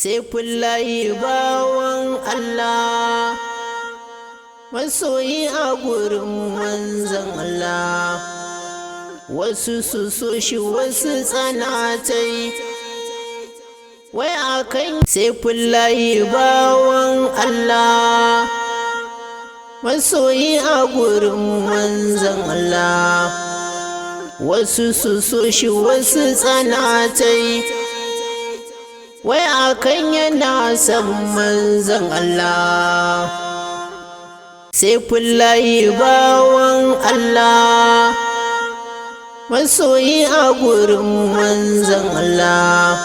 Saifullahi bawan Allah, masoyi a gurin manzon Allah. Wasu su so shi, wasu tsanatai, wai akan Saifullahi bawan Allah, masoyi a gurin manzon Allah. Wasu su so shi, wasu tsanatai, wai akan yana son manzon Allah. Saifullahi bawan Allah, masoyi a gurin manzon Allah.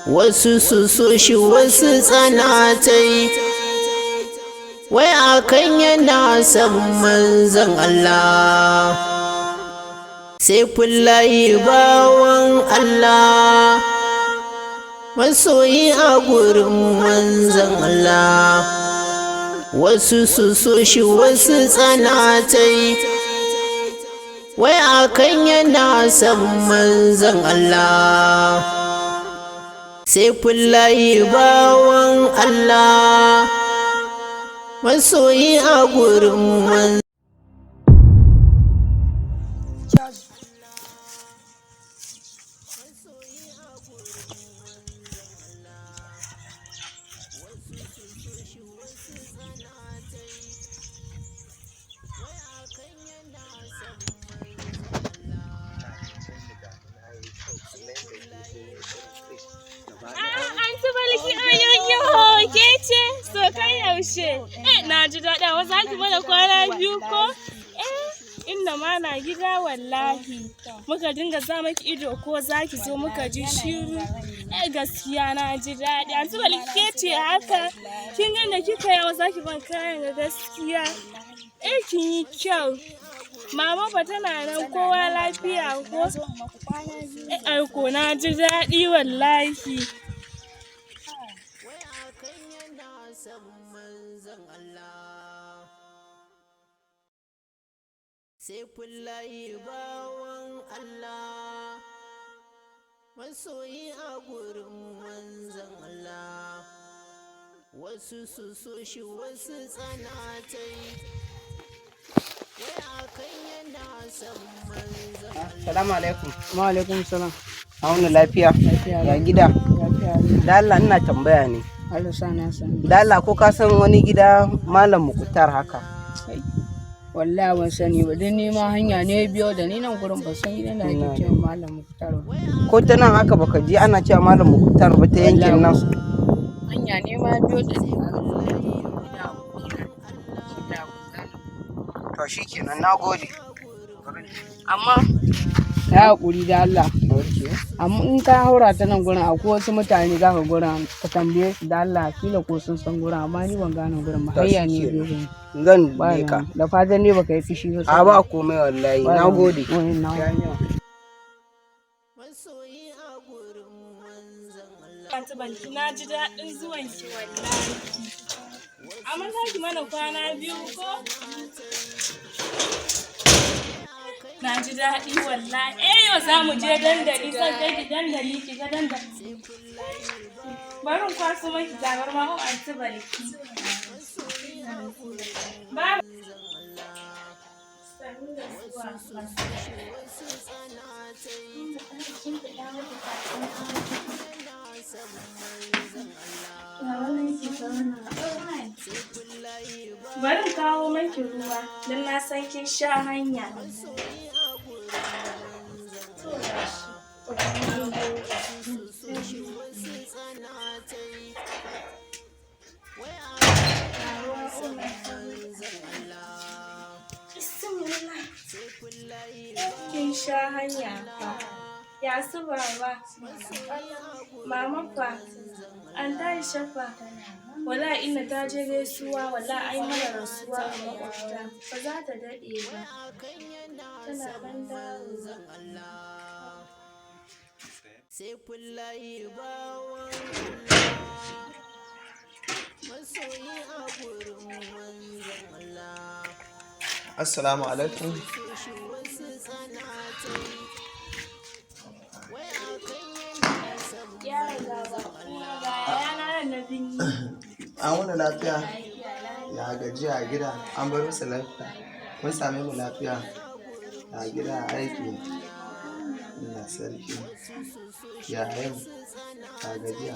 Wasu su so shi, wasu tsanatai, wai akan yana son manzon Allah. Saifullahi bawan Allah, masoyi a gurin manzon Allah. Wasu su so shi, wasu tsanatai, wai akan yana son manzon Allah. Saifullahi bawan Allah, masoyi a gurin manzon. Anti Balki, oyoyo, ke ce? So kai yaushe? Eh, na ji daɗi, a za ki mana kwana 2 ko? Eh, inna ma na gida wallahi. Muka dinga sa maki ido ko za ki zo, muka ji shiru. Eh, gaskiya na ji daɗi. Anti Balki, ke ce haka? Kin ga da kika yawa za ki ban kayan ga gaskiya. Eh, kin yi kyau. Mama fa tana nan, kowa lafiya ko? Eh, ai ko na ji daɗi wallahi. Wai akan yana son manzon Allah. Saifullahi bawan Allah, masoyi a gurin manzon Allah. Wasu su so shi, wasu tsanatai, wai akan yana son manzon Allah. Salamu alaikum. Wa alaikum salam. Auna lafiya? Lafiya. Ya gida? Lafiya. Da Allah ina tambaya ne. Allah sa na sani. Da Allah ko ka san wani gida Malam Mukutar haka? Wallahi ban sani ba, dan ni ma hanya ne biyo da ni nan gurin, ban san gidan da ake cewa Malam Muktar ba. Ko ta nan haka baka ji ana cewa Malam Mukutar ba ta yankin nan? Hanya ne ma biyo da ni a nan gurin, gida abokina. Shi da ban gane. To shikenan, nagode. Amma ya haƙuri da Allah. Amma in ka haura ta nan gurin, akwai wasu mutane za ka gurin, ka tambaye su da Allah, kila ko sun san gurin, amma ni ban gane gurin ba. To Hanya ne shikenan. biyo da ni. Zan Ba bi ka. Da fatan ne baka yi fushi ba. A, ba komai wallahi. Nagode. Masoyi a gurin manzon Allah. Anti Balki, na ji daɗin zuwan ki wallahi. Amma za ki mana kwana 2 ko? Na ji daɗi wallahi. Eh, yau za mu je dandali, zan kai ki dandali ki ga dandali. Bari in kwaso maki tabarma ko, Anti Balki. Ba Sannu da zuwa. Wasu tsanatai, Bari in kawo maki ruwa don na san kin sha hanya. To gashi. wasu tsanatai, wai manzon Allah. Bismillah. Kin sha hanya fa. Ya su baba? Mama fa? An Aisha fa? Wala inna ta je gaisuwa, wala ai mana rasuwa a makwabta. Ba za ta daɗe ba. Tana nan dawowa. Saifullahi bawan Allah, masoyi a gurin manzon Allah. Assalamu alaikum. Shi wasu tsanatai, wai akan yana son Ya riga ba kuma ga An wuni lafiya? Ya gajiya a gida? An bar su lafiya? Mun same mu lafiya? Ya gida ya aiki? Allah sarki. Ya yau? Ya gajiya?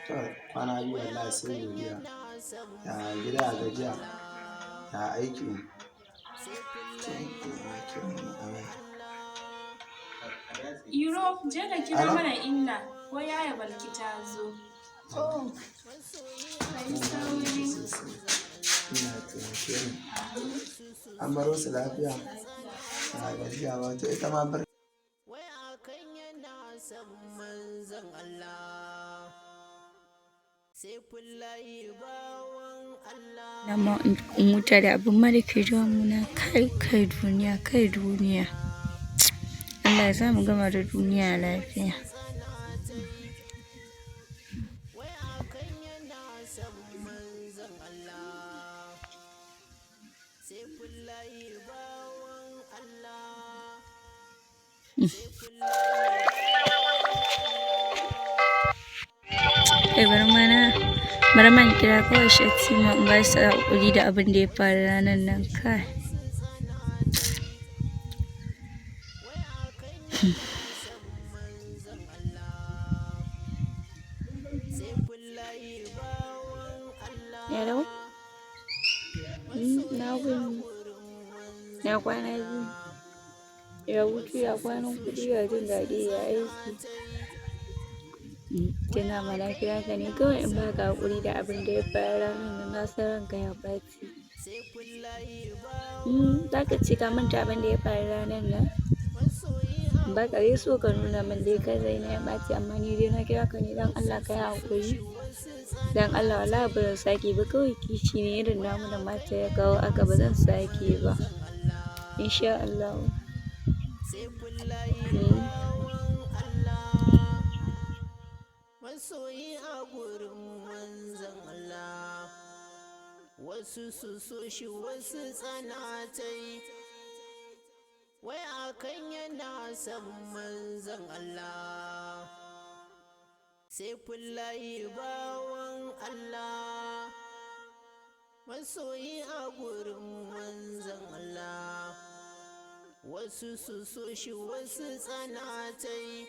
To kwana biyu wallahi sai godiya. Ya gida ya gajiya? Ya aiki? To, Allah ya kiyaye mu, amin. Iro, je ka kira Alo? mana inna, ko yaya Balki ta zo. Kai sauri. Ina taimake mu. An baro su lafiya? Ya gajiya wato ita ma bar Wai akan yana son manzon Allah. Sai kullayi bawan Allah. Na ma in huta da abin ma da ke damuna. Kai kai duniya, kai duniya. Allah ya sa mu gama da duniya lafiya. Wai akan yana son manzon Allah. Sai kullayi bawan Allah. Kai bari ma na bari ma in kira kawai Shatima in ba shi haƙuri da abin da ya faru ranar nan kai. Hello? Na wuni. Ya kwana biyu. Ya hutu, ya kwanan kuɗi, ya jin daɗi, ya aiki. Tuna ma na kira ka ne kawai in baka haƙuri da abin da ya faru ranar nan, na san ranka ya ɓaci. Za ka ce ka manta abin da ya faru ranar nan? Ba ka dai so ka nuna min dai kai raina ya ɓaci, amma ni dai na kira ka ne don Allah ka yi haƙuri. Don Allah wallahi ba zan sake ba, kawai kishi ne irin namu da mata ya kawo haka, ba zan sake ba. Insha Allahu. Masoyi a gurin manzon Allah. Wasu su so shi wasu tsanatai. Wai akan yana son manzon Allah. Sai kullayi bawan Allah. Masoyi a gurin manzon Allah. Wasu su so shi wasu tsanatai.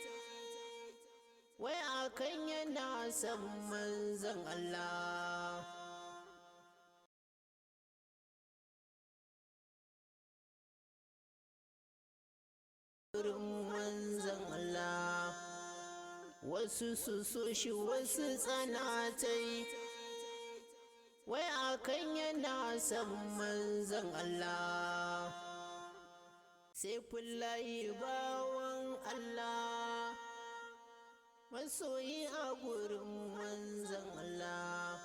Wai akan yana son manzon Allah. Gurin manzon Allah. Wasu su so shi wasu tsanatai. Wai akan yana son manzon Allah. Sai kullayi bawan Allah. Masoyi a gurin manzon Allah.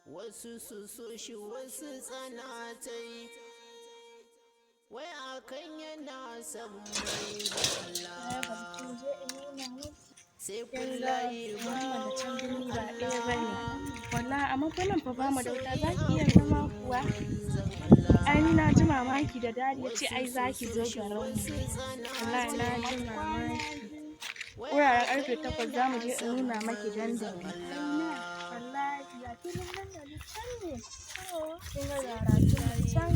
Wasu su so shi wasu tsanatai. Wai akan yana son manzon Allah. Sai kullayi Muhammad da can birni ba ɗaya ba ne. Wallahi amma fa nan fa ba mu da wuta, za ki iya zama kuwa? Ai ni na ji mamaki da dadi ya ce ai za ki zo garin mu. Wallahi na ji mamaki. Wuraren ƙarfe 8 za mu je in nuna maki dandali. Wallahi a filin dandali can ne. Kin ga ga rafin nan can,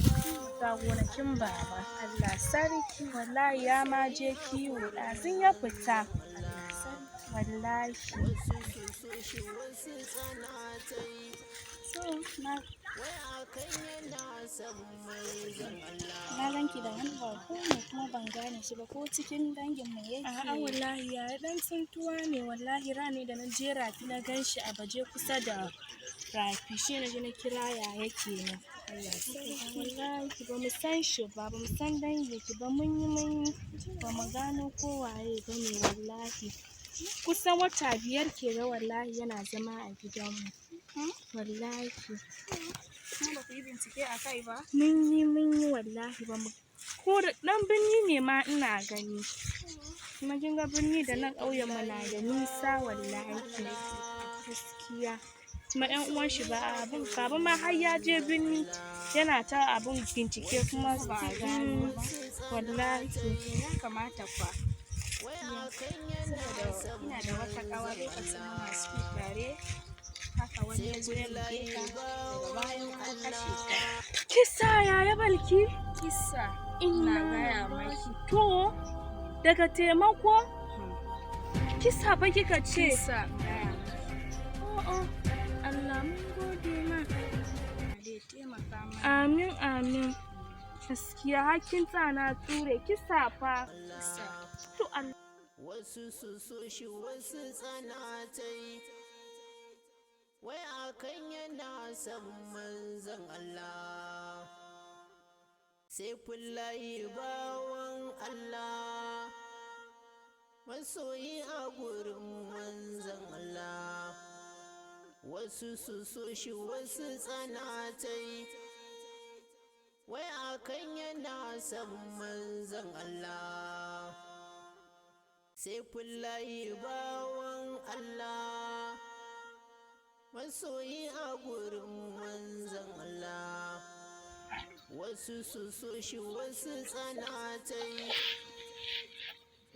ga gonakin baba. Allah sarki, wallahi ya ma je kiwo ɗazun ya fita. Allah sarki wallahi. So, na ganki da wani bako ne kuma ban gane shi ba, ko cikin dangin mu yake? A'a wallahi yaya ɗan tsintuwa ne, wallahi rani da na je rafi na gan shi a baje kusa da rafi, shi na je na kira yaya kenan. Wallahi ba mu san shi ba, ba mu san dangin shi ba, mun yi mun yi ba mu gano ko waye ba ne wallahi. Kusan wata 5 ke ga wallahi yana zama a gidanmu. Wallahi. Kuma ba ku yi bincike a kai ba? Mun yi mun yi wallahi ba mu ko da ɗan birni ne ma ina gani. Kuma kin ga birni da nan ƙauyen mu na da nisa wallahi. Gaskiya. Kuma ƴan uwan shi ba abun baba ma har ya je birni yana ta abun bincike kuma Ba a gano ba. Wallahi. Ya kamata fa. Saboda ina da wata ƙawa lokacin muna school tare. Haka wani ya zo ya buge ka daga baya an kashe ka. Kisa yaya Balki? Kisa. Inna Na gaya maki. To daga taimako kisa fa kika ce. Kisa. Gaya maki. Oh, Allah mun gode ma. Dai taimaka mana. Amin amin. Gaskiya hakkin tsana ture kisa fa. Kisa. To Allah. Wasu su so shi wasu tsanatai, wai akan yana son manzon Allah. Sai kullayi bawan Allah, masoyi a gurin manzon Allah. Wasu su so shi wasu tsanatai, wai akan yana son manzon Allah. Sai kullayi bawan Allah, masoyi a gurin manzon Allah. Wasu su so shi wasu tsanatai,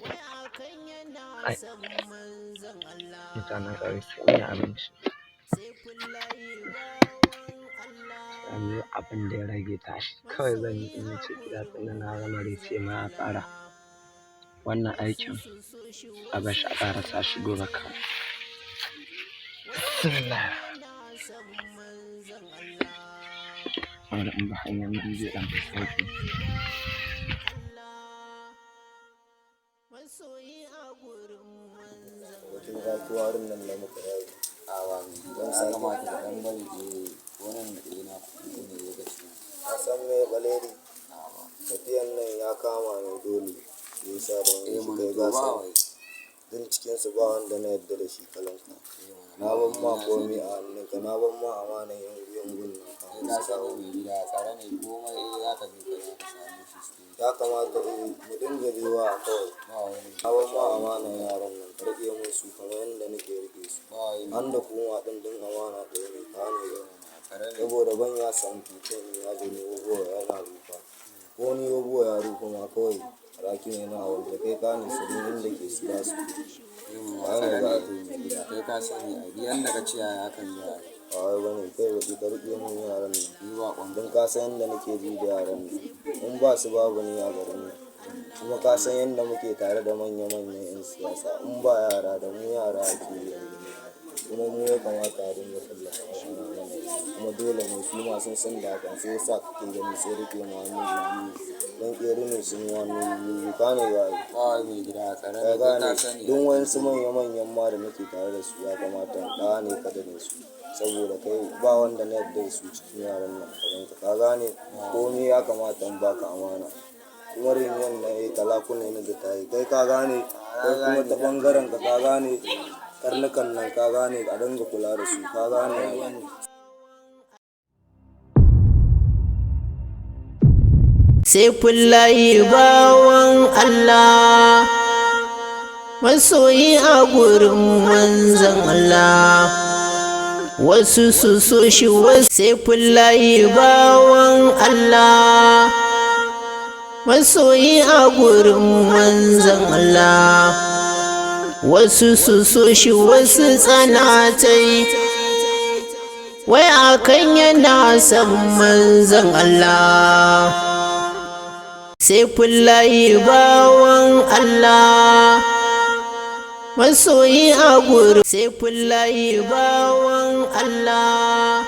wai akan yana Ai. son manzon Allah. Mutanen ƙauye sun iya abinci. Sai kullayi bawan Allah, Yanzu abin da ya rage tashi kawai zan yi in wuce gida tunda na ga maraice ma ya fara. Wannan aikin a bar shi a ƙarasa shi gobe kawai. Bismillah. yana son manzon Allah. Bari in bi hanyar nan zai ɗan fi sauƙi. Masoyi a gurin manzon Batun kasuwarin nan da muka yi Awa mai gida don ya sake kamata ka ɗan bari eh wannan da na kuɗi ne lokaci. Ka san me baleri, tafiyan nan ya kama ne dole shi yasa da Eh wani mun kai to ka ba san wai. duk cikin su ba wanda na yarda da shi kalanka. Eh mana Na ban ma na komai sani. a hannunka, na ban ma amanan yan yangun nan Eh kafin na su sani dawo. mai gida tsare ne komai eh za ka zo ka za ka same shi still. Ya kamata eh mu dinga biwa a kawai. Ba wai mai Na gida. ban ma amanan yaran nan ka riƙe mun su kamar yadda nake riƙe su. Ba wai mai An da gida. kuma ɗin din amana ɗaya ne ka ne Eh mana tsare ne. saboda ban ya san cutar in ya je ni obuwa yana rufa ko ni obuwa ya rufa ma kawai raki ne na wanda kai ka ne su inda ke su za su Eh mana ka ne tsare za ne a to mai gida kai ka sani ai duk yanda ka ce ai hakan za a yi. Ba wai bane kai baki ka riƙe mun yaran nan Ni ba ƙwan don ka san yadda nake ji da yaran nan in ba su babu ni a garin nan kuma ka san yadda muke tare da manya-manyan 'yan siyasa in ba yara da mu yara ake yi yanzu kuma mu ya kamata a dinga tallafa wa ana mana kuma dole ne su ma sun san da hakan sai yasa kake gani sai rike mu hannu biyu don ƙeri ne sun yi hannu biyu ka ne ba Ba wai mai gida tsare ka ne kai ka gane sani duk ai. wasu manya-manyan ma da nake tare da su ya kamata in ɗa ne ka da su saboda kai ba wanda na yarda da su cikin yaran nan kamar ka ka gane komai ya kamata in baka amana kuma rinyan na yi talakuna ne da ta yi kai ka gane kai kuma ta bangaren ka ka gane karnukan nan ka gane a dinga kula da su ka gane ai. Sai kullayi bawan Allah, masoyi a gurin manzon Allah. Wasu su so shi wasu sai kullayi bawan Allah, masoyi a gurin manzon Allah. Wasu su so shi wasu tsanatai, wai akan yana son manzon Allah. Sai kullayi bawan Allah, masoyi a gurin sai kullayi bawan Allah.